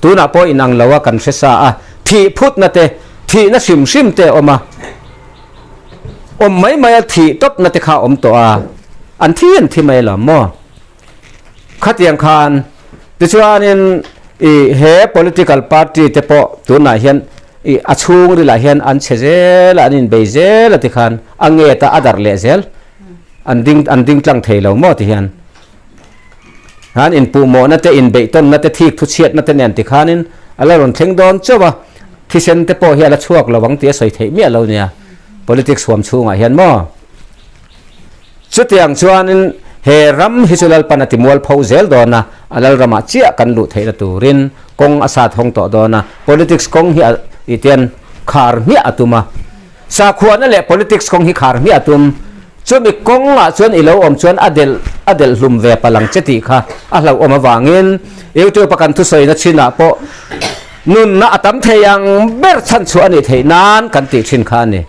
Tunah pawh inang lo a kan hre sa a. Thih phutna te, thihna hrim hrim te a awm a. Awm mai mai a, thih tawpna te kha a awm tawh a. An thi an thi mai lo maw? Khatiang khan, tichuanin i he political party te pawh tunah hian i a chhung rilah hian an chhe zel a, an inbei zel a ti khan a nge ta a darh leh zel. An ding, an ding tlang thei lo maw ti hian. Han inpuhmawhna te, inbeihtawnna te, thik thuchhiatna te nen ti khanin a la rawn thleng dawn chauh a. Thisen te pawh hi a la chhuak lo ang tia sawi theih miah lo nia. Politics huam chhungah hian maw? Chutiang chuanin he ram hi chu Lalpan a timualpho zel dawn a, a lalramah chiah kan luh theihna turin kawng a sat hawng tawh dawn a. Politics kawng hi a, i tian khar hmiah a tum a. Sakhuana leh politics kawng hi khar hmiah a tum. Chumi kawngah chuan i lo awm chuan a delh, a delh hlum ve palang che tih kha a hlauhawm avangin YouTube-a kan thusawina chinah pawh nunna a tam thei ang ber chhan chhuah a nih theih nan kan tih ṭhin kha a ni.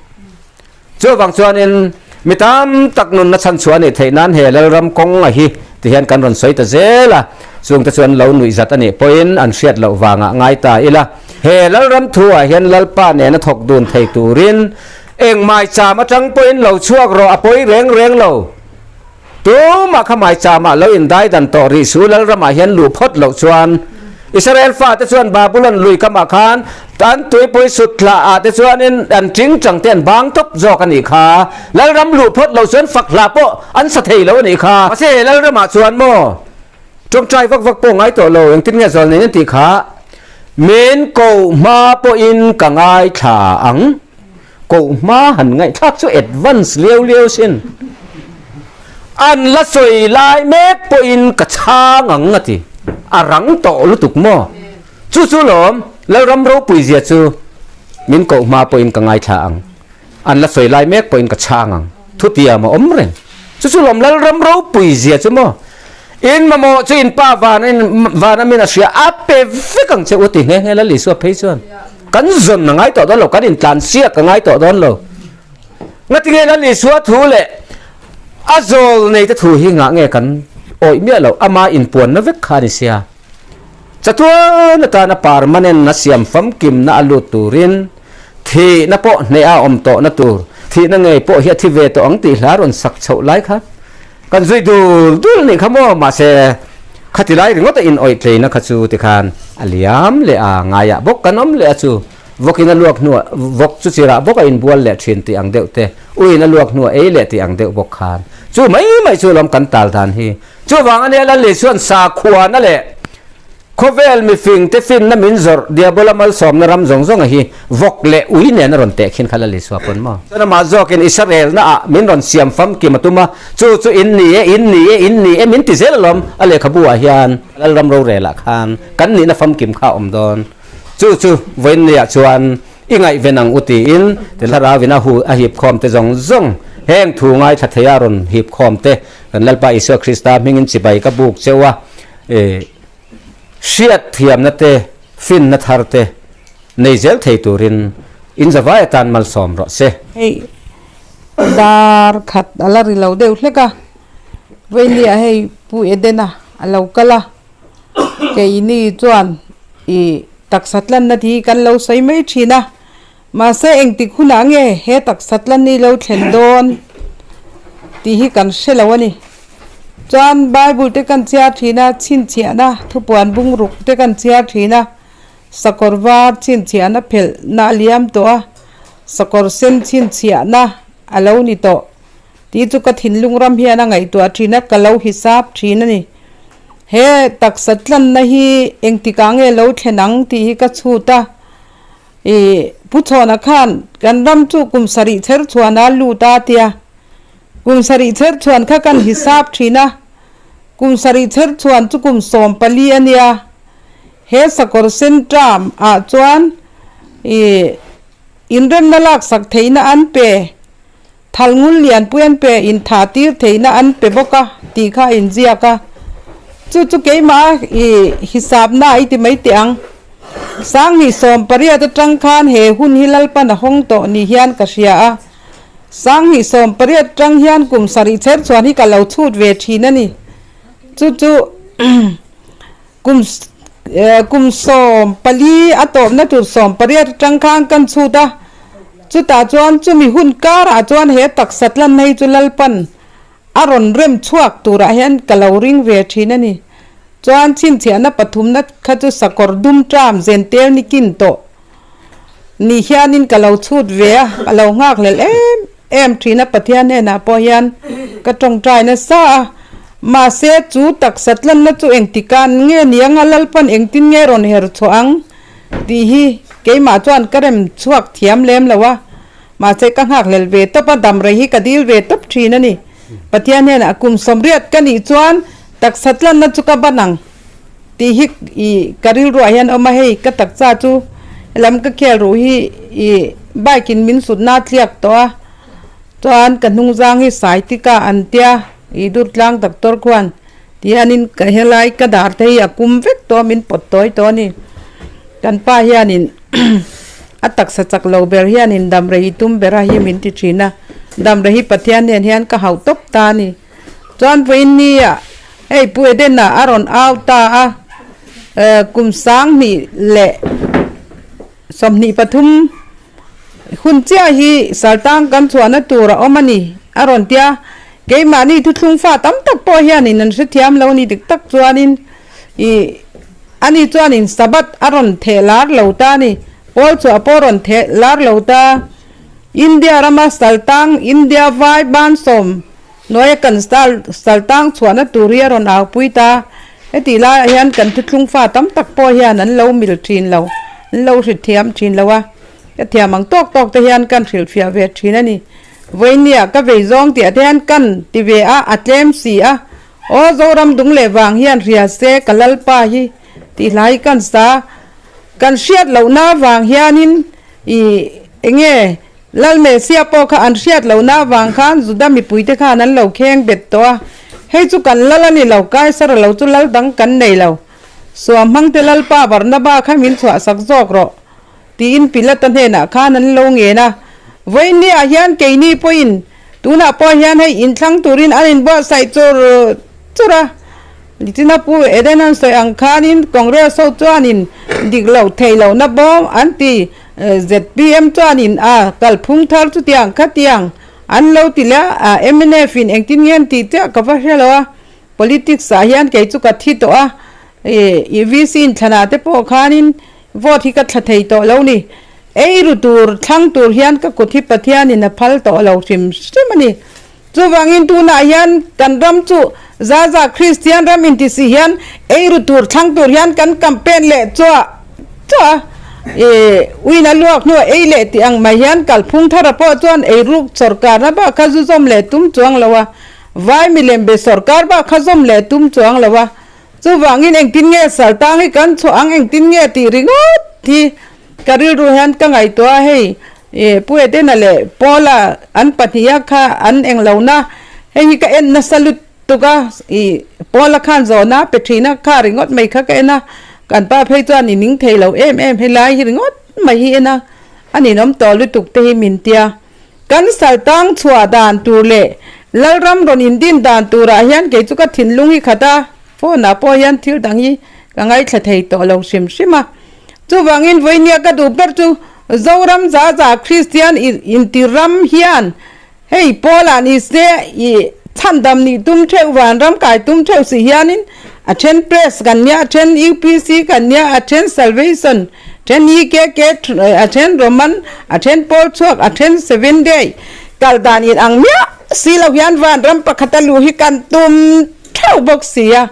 Chuvang chuanin mi tam tak nunna chhan chhuah a nih theih nan he lalram kawng a hi ti hian kan rawn sawi ta zel a, chungte chuan lo nuihzat a nih pawhin an hriat loh vangah ngai ta ila. He lalram thu ah hian Lalpa nena thawk dun thei turin eng maicham aṭang pawhin lo chhuak rawh, a pawi reng reng lo. Tumah kha maicham ah lo indai dan tawh rih su, lalramah hian luh phawt loh chuan Israel fate chuan Babylon lui kamah khan an tuipui sut thla ah te chuanin an ṭingṭang te an bang tawp zawk a nih kha. Lalram luh phawt lo chuan fak hla pawh an sa thei lo a nih kha. Mahse, he lalramah chuan maw, ṭawngṭai vak vak pawh ngai tawh lo, engtin nge zawlnei an tih kha? Min koh hma pawhin ka ngaithla ang. Koh hma han ngaihthlak chu advance liau liau sin. An la sawi lai mek pawhin ka chhang ang a ti. A rang tawh lutuk maw? Chu chu lawm, lalram ropui zia chu min koh hma pawhin ka ngaithla ang. An la sawi lai mek pawhin ka chhang ang. Thutiam a awm reng. Chu chu lawm, lalram ropui zia chu maw? In mamawh chu in pa vana, in vana min a hria a pe vek ang che u ti nge nge Lal Isua phei chuan. Kan zawn a ngai tawh dawn lo, kan intlan siak a ngai tawh dawn lo. Ngatinge Lal Isua thu leh a zawlneite thu hi ngah nge kan awih miah lo, ama inpuanna vek kha ni sia. Chatuan atana permanent-na siam famkimna a lut turin, thihna pawh hneh a awm tawhna tur, thihna ngei pawh hi a thi ve tawh ang tih hla rawn sak chhoh lai kha. Kan zui dul dul ni kha maw, mahse, khati lai ringawta inawih tleina kha chu tikhan a liam leh a, ngaiah bawk kan awm leh a chu. Vawkin a luak hnuah, vawk chu chirah bawk a inbual leh ṭhin tih ang deuh te, uin a luak hnuah ei leh tih ang deuh bawk khan. Chu mai mai chu lawm kan tal dan hi. Chuvang a nia Lal Isuan sakhuana leh khawvel mifingte finna min zawrh, Diabola malsawmna ram zawng zawnga hi vawk leh ui nena rawn teh khin kha Lal Isua pawn maw? Chuan amah zawkin Israelna ah min rawn siam famkim a tum a, chu chu in ni e, in ni e, in ni e min ti zel alawm, a lehkhabuah hian Lalram rorelah khan kan nihna famkim kha a awm dawn. Chu chu vawiin niah chuan i ngaihven ang u tiin, ti Thlarauin a hu-, a hip khawm te zawng zawng, heng thu ngaithla theia rawn hip khawm te, kan Lalpa Isua Krista hmingin chibai ka buk cheu a, e, hriat thiamna te, finna thar te nei zel thei turin in zavai atan malsawm rawh se. Hei, dar khat a la ri lo deuh hlek a. Vawiin niah hei Pu Edena a lo kal a. Keini chuan i taksa tlanna ti kan lo sawi mai ṭhin a. Mahse, engtik hunah nge he taksa tlan hi lo thlen dawn tih hi kan hre lo a ni. Chuan Bible te kan chhiar ṭhin a, chhinchhiahna, Thupuan bung ruk te kan chhiar ṭhin a, sakawr var chhinchhiahna phelhna a liam tawh a, sakawr sen chhinchhiahna a lo ni tawh. Ti chu ka thinlung ram hian a ngaihtuah ṭhin a, ka lo hisap ṭhin a ni. He taksa tlanna hi engtikah nge lo thlen ang tih hi ka chhut a. I, Pu Chhawna khan kan ram chu kum sarih chher chhuana lut a tia. Kum sarih chher chhuan kha kan hisap ṭhin a. Kum sarih chher chhuan chu kum sawm pali a nia. He sakawr sen term ah chuan, i, inremna laksak theihna an pe. Thalngul lianpui an pe, inthatir theihna an pe bawk a, tih kha a inziak a. Chu chu keimah i hisapna i ti mai teh ang. Sanghnih sawm pariat aṭang khan he hun hi Lalpan a hawng tawh ni hian ka hria a. Sanghnih sawm pariat aṭang hian kum sarih chher chhuan hi ka lo chhut ve ṭhin a ni. Chu chu, kum s-, eh, kum sawm pali a tawpna tur sawm pariat aṭang khan kan chhut a. Chutah chuan chumi hun karah chuan he taksa tlanna hi chu Lalpan a rawn rem chhuak turah hian ka lo ring ve ṭhin a ni. Chuan chhinchhiahna pathumna kha chu sakawr dum term Gentile nikin tawh ni hianin ka lo chhut ve a, ka lo nghakhlel em em ṭhin a, Pathian hnenah pawh hian ka ṭawngṭai nasa a. Mahse, chu taksa tlanna chu engtikan nge ni anga Lalpan engtin nge rawn her chhuah ang tih hi keimah chuan ka rem chhuak thiam lem lo a. Mahse, ka nghakhlel ve tawp a, dam rei hi ka dil ve tawp ṭhin a ni. Pathian hnenah kum sawmriat ka nih chuan taksa tlanna chu ka ban ang tih hi i ka rilruah hian a awm a, hei ka taksa chu lam ka khel ruh hi i bike-in min sutna tliak tawh a. Chuan ka hnungzang hi Saitika an tia, i Durtlang doctor khuan ti hianin ka helai ka dar te hi a kum vek tawh a, min pawt tawi tawh a ni. Kan pa hianin a taksa chak lo ber hianin dam rei i tum ber a hi min ti ṭhin a. Dam rei hi Pathian nen hian ka hau tawp ta a ni. Chuan vawiin niah hei Pu Edena a rawn au ta a, eh, kum sanghnih leh sawmhnih pathum hun chiah hi saltang kan chhuahna tur a awm a ni, a rawn ti a. Keimahni thuthlung fa tam tak pawh hianin an hrethiam lo ni dik tak chuanin i Ani chuanin Sabbath a rawn theh lar lo ta ni. Pawl chu a pawl rawn theh lar lo ta. India rama saltang, India vai ban sawm nuaia kan sal, saltang chhuahna tur hi a rawn aupui ta. Heti lai hian kan thuthlung fa tam tak pawh hian an lo mil ṭhin lo, an lo hrithiam ṭhin lo a. Ka thiam ang tawk tawk te hian kan hrilhfiah ve ṭhin a ni. Vawinia ka vei zawng tih a te hian kan ti ve a, a tlem si a. Aw, Zoram dung leh vang hian hria se ka lalpa hi tih hla hi kan sa. Kan hriat lohna vang hianin i enge Lal Messia pawh kha an hriat lohna vang khan Juda mipuite khan an lo kheng bet tawh a. Hei chu kan lal a ni lo, Kaisara lo chu lal dang kan nei lo. Suam hmangte lalpa Barnaba kha min chhuahsak zawk rawh, tiin Pilata hnenah khan an lo ngen a. Vawinia hian keini pawhin tunah pawh hian hei inthlang turin an inbuatsaih chur chur a. Nichina Pu Eden an sawi ang khanin Congress ho chuanin dik lo thei lo na bawm an ti, eh, Z P M chuanin a kalphung thar chu tiang kha tiang an lo ti le a, M N F in engtin nge an ti chiah ka va hre lo a. Politics ah hian kei chu ka thi tawh a, e, e V C inthlanah te pawh khanin vote hi ka thla thei tawh lo ni. Ei ru tur, thlang tur hian ka kut hi Pathianin a phal tawh lo hrim hrim a ni. Chuvangin tunah hian kan ram chu Zaza Kristian ram inti si hian ei ru tur, thlang tur hian kan campaign leh chuah chuah, e, uina luak hnuah ei leh tih ang mai hian kalphung thara pawh chuan ei ruk sawrkarna bah kha zu zawm leh tum chuang lo a, vai milem be sawrkar bah kha zawm leh tum chuang lo a. Chuvangin engtin nge saltang hi kan chhuah ang, engtin nge tih ringawt hi ka rilru hian ka ngaihtuah a. Hei, e, Pu Edena leh Paula an pahniha kha an eng lo na, hei hi ka en nasa lutuk a, i, Paula khan zawna pe ṭhin a kha ringawt mai kha ka en a, kan pa phei chuan i ning thei lo em em, helai hi ringawt mai hi en a, an inawm tawh lutuk te hi min tia. Kan saltang chhuah dan tur leh Lalram rawn indin dan turah hian kei chu ka thinlung hi khat a, phone-ah pawh hian thil dang hi ka ngaithla thei tawh lo hrim hrim a. Chuvangin vawinia ka duh ber chu Zoram Zaza Kristian i, inti ram hian hei Paula ni se i chhandam nih tum theuh, vanram kai tum theuh si hianin a ṭhen Pres kan nia, a ṭhen U P C kan nia, a ṭhen Salvation, ṭhen E K K, a ṭhen Roman, a ṭhen Pawl chhuak, a ṭhen Seven Day. Kal dan in ang miah si lo hian vanram pakhat a luh hi kan tum theuh bawk si a.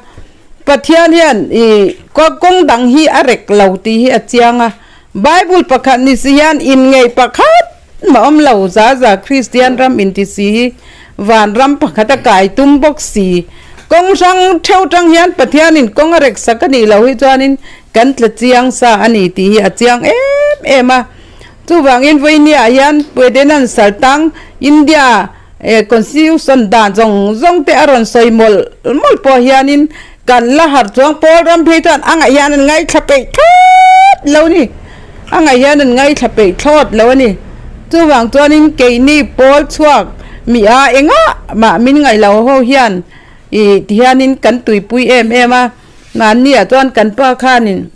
Pathian hian i ko-, kawng dang hi a rek lo tih hi a chiang a. Bible pakhat ni si hian in ngei pakhat mah awm lo, Zaza Kristian ram inti si hi vanram pakhat a kai tum bawk si. Kawng hrang theuh ṭang hian Pathianin kawng a rek sak a nih loh hi chuanin kan tla chiang sa a ni tih hi a chiang em em a. Chuvangin vawinia hian Pu Edenan saltang India, eh, constitution dan zawng zawng te a rawn sawi mawlh mawlh pawh hianin kan la harh chuang, Pawl ram phei chuan a ngaih hian an ngaithla peih thlawt lo ni. A ngaih hian an ngaithla peih thlawt lo a ni. Chuvang chuanin keini Pawl chhuak mi a engah mah min ngaih lo ho hian i ti hianin kan tuipui em em a. Ngan nia chuan kan pa khanin,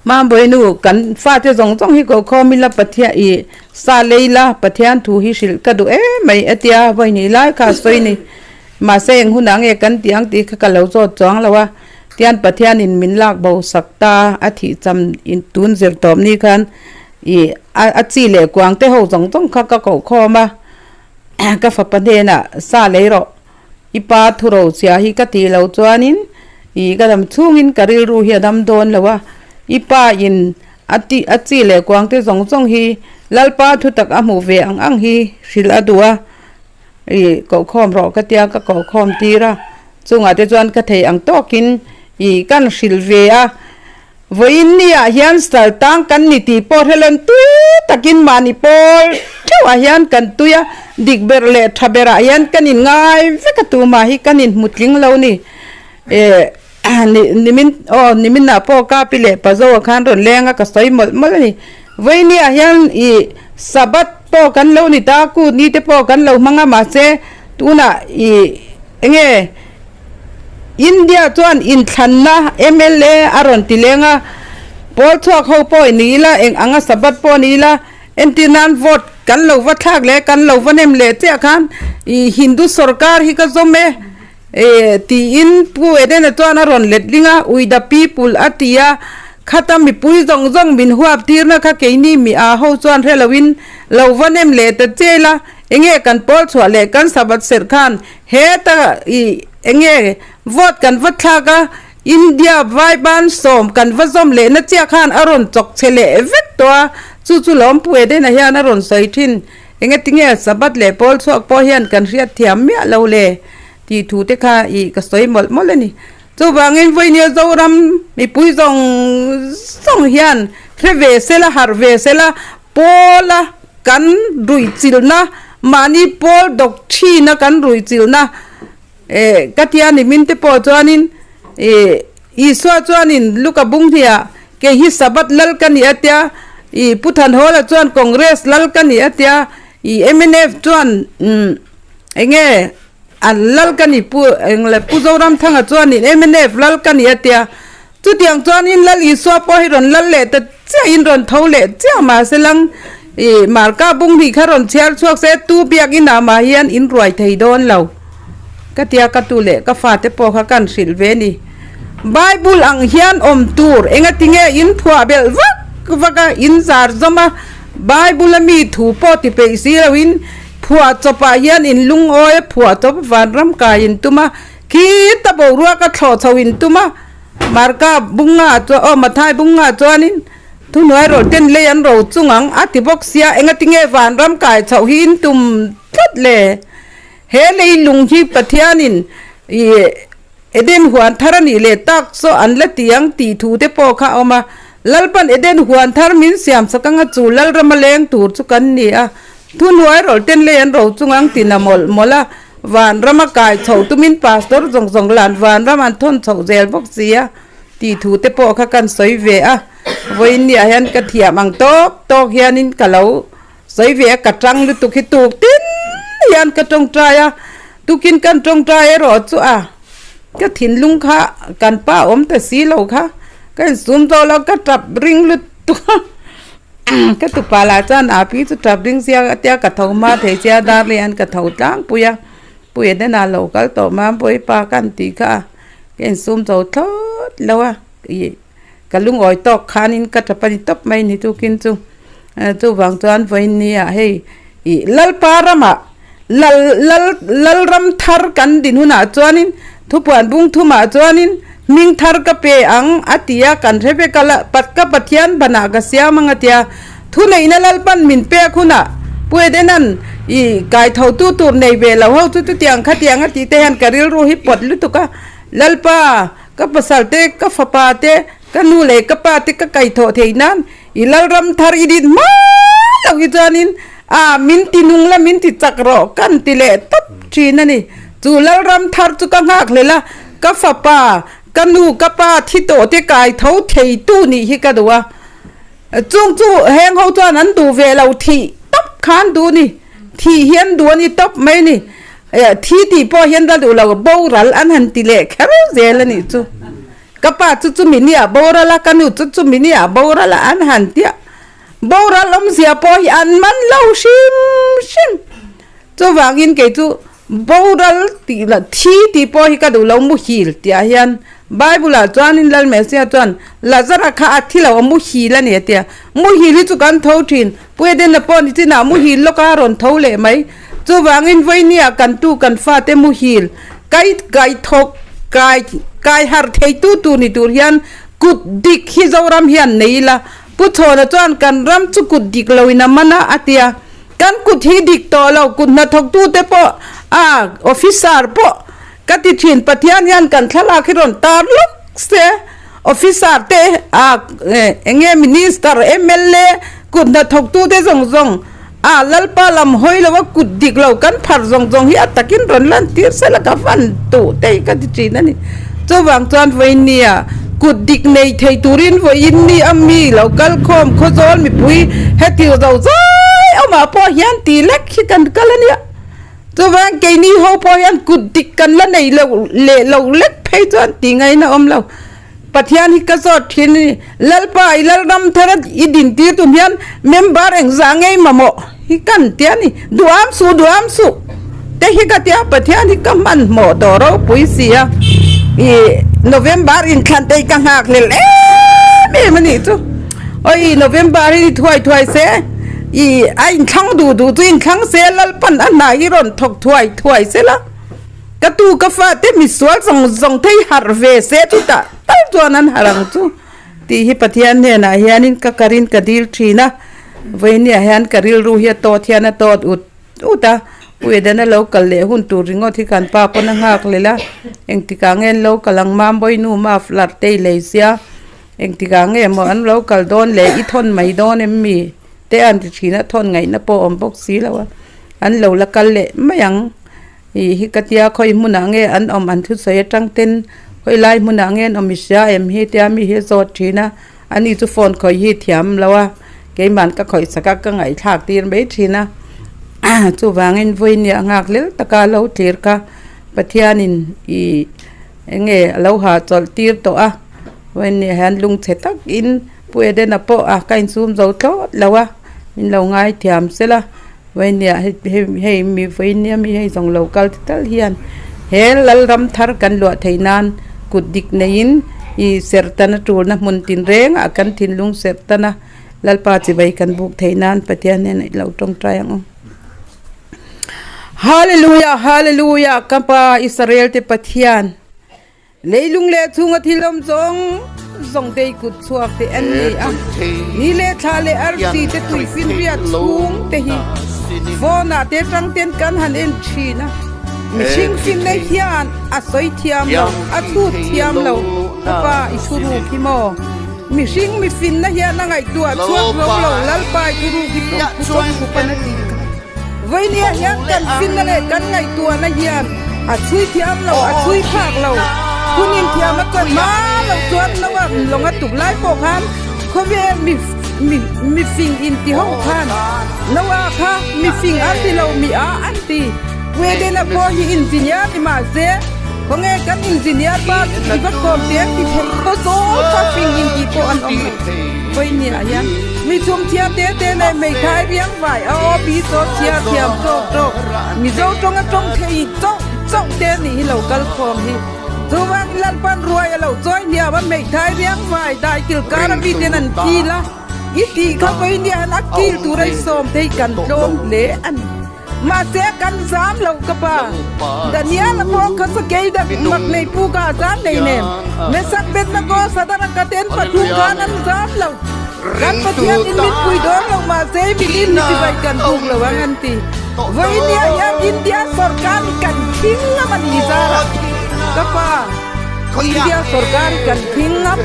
Mambawinu, kan fate zawng zawng hi ko khawm ila Pathian i sa lei la, Pathian thu hi hrilh ka duh em mai a tia, vawi ni lai kha sawi ni. Mahse, eng hunah nge kan tih ang tih kha ka lo zawt chuang lo a. Tian Pathianin min lak bo sak ta, a thih cham in tun zir tawp ni khan i a, a chi leh kuang te ho zawng zawng kha ka ko khawm a. Ka fapa hnena sa lei rawh. I pa thu ro sia hi ka tih lo chuanin, i ka dam chhungin ka rilru hi a dam dawn lo a. I pa in a ti, a chi leh kuang te zawng zawng hi Lalpa thu tak a hmuh ve ang ang hi hrilh a duh a. I ko khawm rawh ka tia, ka ko khawm tir a. Chungah te chuan ka thei ang tawkin i kan hrilh ve a. Vawiin niah hian saltang kan ni tih pawh hre lo in, tui takin mahni pawl theuhah hian kan tui a, dik ber leh ṭha berah hian kan inngai vek a, tumah hi kan inhmu tling lo ni. Eh, ni, nimin, aw, niminah pawh ka pi leh pa Zoa khan rawn leng a, ka sawi mawlh mawlh a ni. Vawiin niah hian i Sabbath pawh kan lo ni ta, kut ni te pawh kan lo hmang a, mahse, tunah i enge India chuan inthlanna M L A a rawn ti leng a, pawl chhuak ho pawh ni ila, eng anga Sabbath pawh ni ila, entirnan vote kan lo va thlak leh, kan lo va nem leh chiah khan, i Hindu sorkar hi ka zawm e, E, tiin Pu Eden-a chuan a rawn let ding a, "We the people," a ti a. Khata mipui zawng zawng min huap tirna kha keini mi a ho chuan hre loin lo va nem leh ta che la, enge kan pawl chhuah leh kan Sabbath serh khan, heta i enge vote kan va thlak a, India vai ban sawm kan va zawm leh na chiah khan a rawn chawk chhe leh vek tawh a. Chu chu lawm Pu Eden-a hian a rawn sawi ṭhin. Engatinge Sabbath leh pawl chhuak pawh hian kan hriat thiam miah lo le, tih thu te kha i ka sawi mawlh mawlh a ni. Chuvangin vawinia Zoram mipui zawng zawng hian hre ve sela, harh ve sela, pawla kan ruihchilhna, mahni pawl dawk ṭhina kan ruihchilhna, e, ka tia ni min te pawh chuanin, e, Isua chuanin Luka bung hnia, "Kei hi Sabbath lal ka ni," a tia, i Pu Thanhawla chuan, "Congress lal ka ni," a tia, i M N F chuan, um, enge, "An lal ka ni Pu, eng le Pu Zoramthanga chuanin M N F lal ka ni," a tia. Chutiang chuanin Lal Isua pawh hi rawn lal leh ta chiah in rawn tho leh chiah mah se lang, i Marka bung hnih kha rawn chhiar chhuak se, tu biak inah mah hian in ruai thei dawn lo. Ka tia ka tu leh ka fate pawh kha kan hrilh ve ni. Bible ang hian awm tur engatinge in phuah belh vak vak a, in zar zawm a, Bible-a mi thu pawh ti peih si loin phuah chawpah hian in lungawi a, phuah chawp vanram kai in tum a, khita boruak a thlawh chho in tum a. Marka bung nga chu, aw, Mathai bung nga chuanin, "Thuhnuairawlten lei an ro chung ang," a ti bawk si a, engatinge vanram kai chhoh hi in tum tlat le? He leilung hi Pathianin i Eden huan thar a nih leh tak saw an la ti ang tih thu te pawh kha a awm a. Lalpan Eden huan thar min siam sak ang a, chu lalrama leng tur chu kan ni a. Thuhnuairawlten lei an ro chung ang tina mawlh mawlh a. Vanrama kai chhoh tumin pastor zawng zawng lan vanram an thawn chhoh zel bawk si a. Tih thu te pawh kha kan sawi ve a. Vawinia hian ka thiam ang tawk tawk hianin ka lo sawi ve a, ka ṭang lutuk hi tuk tin hian ka ṭawngṭai a. Tukin kan ṭawngṭai erawh chu a, ka thinlung kha kan pa awm ta si lo kha. Ka insum zo lo, ka ṭap ring lutuk a. Ka tupa lah chuan, "A pi chu ṭap ring si a," a tia, ka tho hma thei si a, dar leh an ka tho tlangpui a. Pu Eden-a lo kal tawh mam pawh i pa kan tih kha a, ka insum zo thlawt lo a, i, ka lungawi tawk khanin ka ṭap a ni tawp mai ni tukin chu. Eh, chuvang chuan vawinia hei, i, Lalpa rama, lal, lal, lalram thar kan din hunah chuanin, Thupuan bung thumah chuanin, "Hming thar ka pe ang," a ti a, kan hre vek a, la, pat ka Pathian banah ka siam ang a ti a. Thuneihna Lalpan min pek hunah Pu Eden-an i kaithotu tur nei ve lo ho chu, chutiang khatiang a tih te hian ka rilru hi pawt lutuk a. Lalpa, ka pasal te, ka fapa te, ka nu leh ka pa te ka kaitho thei nan, i lalram thar i dit hma lo hi chuanin, a, min ti nung la, min ti chak rawh, kan ti leh tawp ṭhin a ni. Chu lalram thar chu ka nghak hle la, ka fapa, ka nu, ka pa thi tawh te kaitho theitu ni hi ka duh a. Chung chu heng ho chuan an duh ve lo, thih tawp khan duh ni. Thih hi an duh a ni tawp mai ni. Eh, thi tih pawh hi an la duh lo, boral an han ti leh kher zel a nih chu. Ka pa chu chu mi nia boral a, ka nu chu chu mi nia boral a an han ti a. Boral awmzia pawh hi an man lo hrim hrim. Chuvangin kei chu boral tih la, thi tih pawh hi ka duh lo, muhil tih a hian Bible-ah chuanin Lal Messia chuan Lazara kha a thi lo, a muhil a ni a tia. Muhil hi chu kan tho ṭhin. Pu Eden-a pawh nichinah muhil lawka rawn tho leh mai. Chuvangin vawinia kan tu kan fate muhil, kai, kai thawk, kai, kai harh theitu tur ni tur hian kut dik hi Zoram hian nei ila. Pu Chhawna chuan kan ram chu kut dik lo in a man a, a tia. Kan kut hi dik tawh lo, kut hnathawktu te pawh, a, officer pawh ka ti ṭhin, Pathian hian kan thlalak hi rawn tar lawk se. Officer te, a, eh, enge minister, M L A, kut hnathawktu te zawng zawng, a, Lalpa lam hawi lo a, kut dik lo kan pharh zawng zawng hi a takin rawn lantir sela ka van tuh te ka ti ṭhin a ni. Chuvang chuan vawinia kut dik nei thei turin vawiin ni a mi lo kal khawm, Khawzawl mipui, heti zo zai awmah pawh hian ti lek hi kan kal a nia. Chuvang keini ho pawh hian kut dik kan la nei lo leh lo lek phei chuan ti ngaina awm lo. Pathian hi ka zawt ṭhin a ni. Lalpa, i lalram thara i din tir tum hian member engzah ngei mamawh hi kan ti a ni. Duam suh, duam suh. Te Hi ka tia Pathian hi ka hmanhmawh daw ropui si a. I November inthlan te ka nghak lel em em a ni chu. Oi, November hi thuai thuai se. I a inthlang dudu chu inthlang se, Lalpan a hna hi rawn thawk thuai thuai se la. Ka tu ka fate misual zawng zawng thei harh ve se chu ta tal chuan an harh ang chu. Ti hi Pathian hnenah hianin ka karin ka dil ṭhin a. Vawinia hian ka rilru hi a tawt hian a tawt ut ut a. Pu Edena lo kal leh hun tur ringawt hi kan pa pawn a nghak lel a. Engtikah nge an lo kal ang, Mambawinu muffler te i lei si a. Engtikah nge maw an lo kal dawn leh i thawn mai dawn em mi? Te an ti ṭhin a, thawn ngaihna pawh awm bawk si lo a. An lo la kal leh mai ang. I hi ka tia khawi hmunah nge an awm an thusawi aṭang ten, khawi lai hmunah nge an awm i hria em hi tia mi hi zawt ṭhin a. Ani chu phone khawi hi thiam lo a, keiman ka khawi sak a, ka ngaihthlak tir mai ṭhin a. Chuvangin vawinia nghak lel taka lo thlir kha, Pathianin i enge a lo ha chawlh tir tawh a. Vawinia hian lungchhe takin Pu Edena pawh a ka insum zo thlawt lo a, min lo ngai thiam sela. Vawinia hei, hei, hei mi vawinia mi hei zawng lo kal ti tal hian he Lalram thar kan luah thei nan kut dik neiin i sertana ṭulna hmun tinrengah kan thinlung sertana Lalpa chibai kan buk thei nan Pathian hnenah i lo ṭawngṭai ang u. Hallelujah, hallelujah, ka pa Israel te Pathian. Leilung le chhunga thil awm zawng zawng te i kut chhuak te an ni a. Ni le thla le arsi te tuifinriat chhung te hi phone-ah te aṭang ten kan han en ṭhin a. Mihring finna hian a sawi thiam lo, a chhut thiam lo. Ka pa i thuruk hi maw? Mihring mi finna hian a ngaihtuah chhuak zo lo, Lalpa i thuruk hi tum pu chawm pu pan a ti. Vawinia hian kan finna leh kan ngaihtuahna hian a chhui thiam lo, a chhui phak lo. Hun inthiam a chawi hma lo chuan no a lawng a tuk lai pawh khan khawvel mi, mi, mi fing inti ho khan no a kha mi fing an ti lo, mi a an ti. Pu Edena pawh hi engineer ni mah se, khawnge kan engineer pa i va kawm te an ti thei khaw zawl kha fing inti pawh an awm lo. Vawinia hian mi chhum chhia te te leh meithai riangvai a office saw chhia thiam ṭawk ṭawk, Mizo ṭawnga ṭawng thei chauh chauh te ni hi lo kal khawm hi. Chuvang Lalpan ruai a lo chawi hniam a, meithai riangvai dai kil kara mi ten an kil a. I tih kha vawinia hian a kil tura i sawm thei kan tlawm hle a ni. Mahse kan zam lo ka pa. Daniela pawh kha sakei dak mak nei pu ka zam nei nem. Mesak, Abednego, Sadraka ten pathum khan an zam lo. Kan Pathian in min pui dawn lo mahse, mi din mi chibai kan buk lo ang an ti. Vawinia hian India sorkar hi kan khing ngam a ni zara. Ka pa, India sorkar hi kan khing ngam.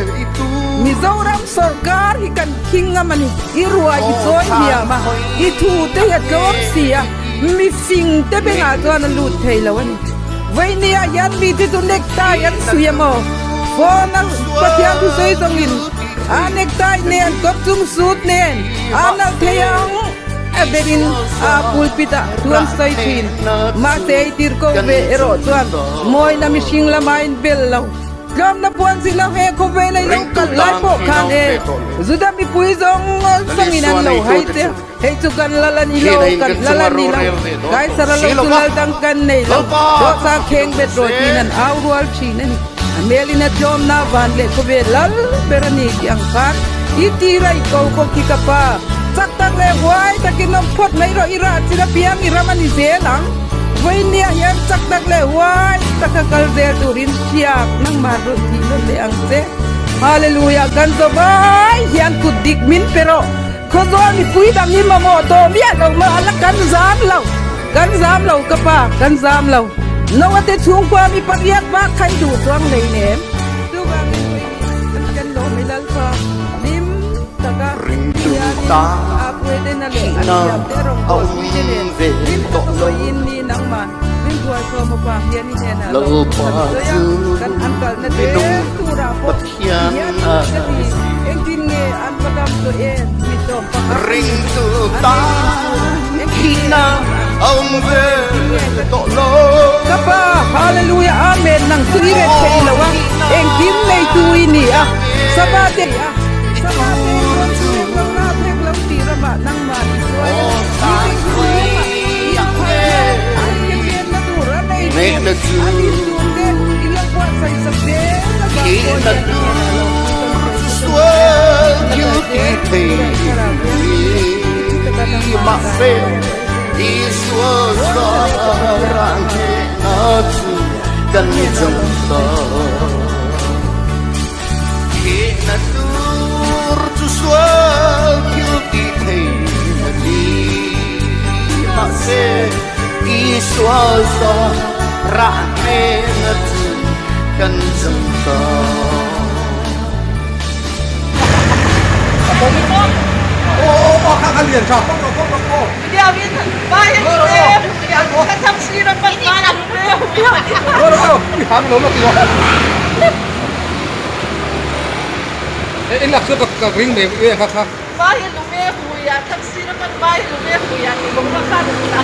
Mizoram sorkar hi kan khing ngam a ni. I ruai i chawi hniam a, i thu te hi a tlawm si a, mi fing te bengah chuan a lut thei lo a ni. Vawinia hian mi te chu necktie an sui a maw? Phone a Pathian thu sawi zawngin a necktie nen, kawp chung suit nen a nalh thei ang a berin a pulpit-ah thu an sawi ṭhin. Mahse, ei tirko ve erawh chuan mawina mihring lama inbel lo. Tlawmna puan zin lo he khawvel ei lo kal lai pawh khan e, Juda mipui zawng zawngin an lo hai che. Hei chu kan lal a ni lo, kan lal a ni lo. Kaisara lo chu lal dang kan nei lo. Dawhsa kheng bet rawh tiin an au rual ṭhin a ni. A hmelin a tlawmna van leh khawvel lal ber a ni tih ang khan i tira i ko ko khi ka pa. Chak tak leh huai takin awm phawt mai rawh, i rah chira piang i ram a ni zel ang. Vawinia hian chak tak leh huai taka kal zel turin hriak nangmah rawn ti nawn leh ang che. Hallelujah, kan zawm ai hian kut dik min pe rawh. Khawzuar mipui dang hi mamawh tawh miah lo maw, a la kan zam lo. Kan zam lo ka pa, kan zam lo. Noah te chhungkua mi pariat vak khai duh chuang lei nem. Chuvangin kan lawm i Lalpa, hlim taka hian a puite na leh an thiam te rawng tawh puite nen hlim taka sawiin ni nangman min thuai khawm a pa hian i hnenah lo kan sawi a, kan an kalna te tura pawh hian ka ti. Engtin nge an va dam tawh em? Mi tawm pakhat ringtu ta hina a awm ve tawh lo. Ka pa, hallelujah, amen, nang chu i ret thei lo a, engtin neitu i ni a. Sabate, Sabate, lo na thek lo ti rama nangma i chuan. Ni thek lo ma, i a pha, an ke pen na Chu, khi na tur chu suol kil ti thei ni mah se, Isua zawng rah hnena chu kan zong ta. Khi na tur chu suol kil ti thei ni mah se, Isua zawng rah hnena chu kan zong ta. Aw, aw, aw, kha, kha lian ṭha. Aw, aw, aw, aw. Video in, bai, aw, aw, aw. Video in, ka thak si ra pan, bai, aw, aw, aw. Aw, aw, aw. Hang lo, lo, lo. Eh, in lak chu ka, ka ring ve, ve kha, kha. Bai, lo, ve, hu ya, thak si ra pan, bai, lo, ve, hu ya, ni lo, lo, kha, lo, lo.